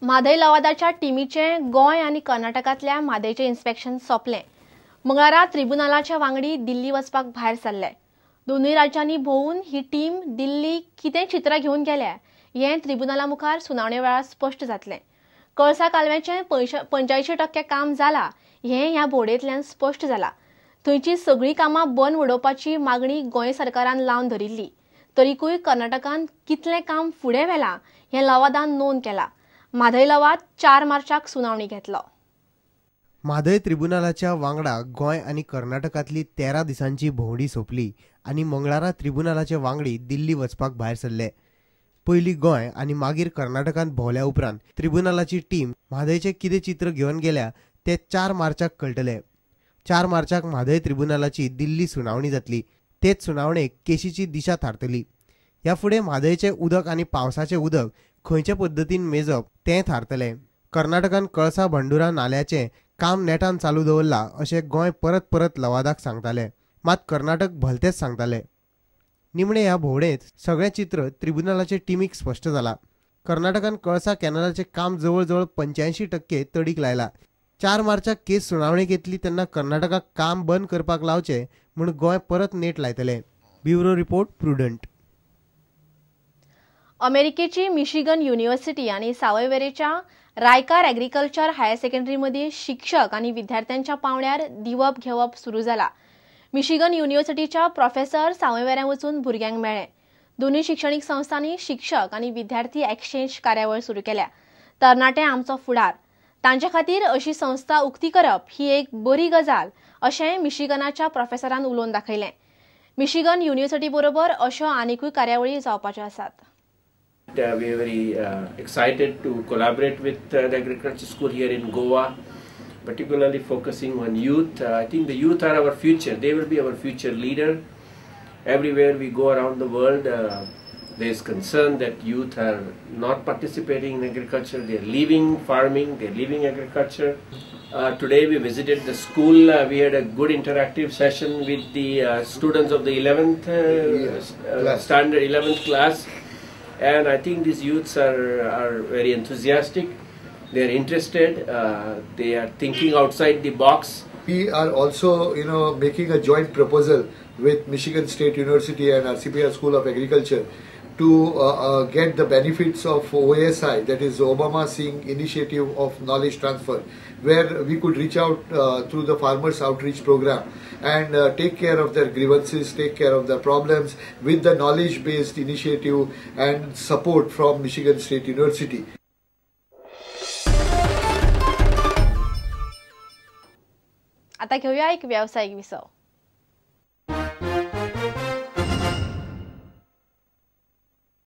म्हादय लवादाच्या टिमीचे गोंय आनी कर्नाटकांतल्या म्हादयचें इन्स्पेक्शन सोंपलें. मंगळारा त्रिबुनालाचे वांगडी दिल्ली वचपाक भायर सरले. दोनूय राज्यांनी भोंवून ही टीम दिल्ली कितें चित्रां घेवन गेल्या हें त्रिबुनाला मुखार सुनावणे वेळार स्पश्ट जातलें. कळसा कालव्याचें 85% काम जाला हें ह्या भोंवडेंतल्यान स्पश्ट जाला. थंयची सगळीं कामां बंद उडोवपाची मागणी गोंय सरकारान लावन धरिल्ली. तरीकूय कर्नाटकान कितलें काम फुडें व्हेलां हें लवादान नोंद केलां. म्हादय लवाद 4 मार्चाक सुनावणी घेतलो. म्हादय त्रिबुनालाच्या वांगडा गोंय आनी कर्नाटकांतली 13 दिसांची भोंवडी सोंपली आनी मंगळारा त्रिबुनालाचे वांगडी दिल्ली वचपाक भायर सरले. पयलीं गोंय आनी मागीर कर्नाटकांत भोंवल्या उपरांत त्रिबुनालाची टीम म्हादयचें कितें चित्र घेवन गेल्या तें 4 मार्चाक कळटलें. 4 मार्चाक म्हादय त्रिबुनालाची दिल्ली सुनावणी जातली. तेच सुनावणेक केशीची दिशा थारतली. ह्या फुडें म्हादयचें उदक आनी पावसाचें उदक खंयचे पद्दतीन मेजप तें थारतलें. कर्नाटकान कळसा भांडुरा नाल्याचें काम नेटान चालू दवरलां अशें गोंय परत परत लवादाक सांगतालें. मात कर्नाटक भलतेंच सांगतालें. निमणे ह्या भोंवडेंत सगळें चित्र त्रिबुनालाचे टिमीक स्पश्ट जाला. कर्नाटकान कळसा कॅनलाचें काम जवळ जवळ 85% तडीक लायला. 4 मार्चाक केस सुनावणेक येतली तेन्ना कर्नाटकाक काम बंद करपाक लावचें म्हूण गोंय परत नेट लायतलें. Bureau report, Prudent. अमेरिकेची मिशिगन युनिव्हर्सिटी आनी सावयवेरेच्या रायकार एग्रीकल्चर हायर सेकंडरी मदीं शिक्षक आनी विद्यार्थ्यांच्या पांवड्यार दिवप घेवप सुरू जाला. मिशिगन युनिव्हर्सिटीच्या प्रोफेसर सावयवेऱ्यां वचून भुरग्यांक मेळ्ळे. दोनूय शिक्षणीक संस्थांनी शिक्षक आनी विद्यार्थी एक्सचेंज कार्यावळ सुरू केल्या. तरणाटे आमचो फुडार, तांचे खातीर अशी संस्था उक्ती करप ही एक बरी गजाल अशें मिशिगनाच्या प्रोफेसरान उलोवन दाखयलें. मिशिगन युनिव्हर्सिटी बरोबर अश्यो आनिकूय कार्यावळी जावपाच्यो आसात. We are very excited to collaborate with the agriculture school here in Goa, particularly focusing on youth. I think the youth are our future. They will be our future leader. Everywhere we go around the world, there is concern that youth are not participating in agriculture. They are leaving farming, they are leaving agriculture. Today we visited the school. We had a good interactive session with the students of the 11th standard, 11th class. And I think these youths are very enthusiastic. They are interested. They are thinking outside the box. We are also, making a joint proposal with Michigan State University and RCPR School of Agriculture to get the benefits of OSI, that is Obama Singh Initiative of Knowledge Transfer, where we could reach out through the Farmers Outreach Program and take care of their grievances, take care of their problems with the knowledge-based initiative and support from Michigan State University. आता घेऊया एक व्यावसायिक विसव.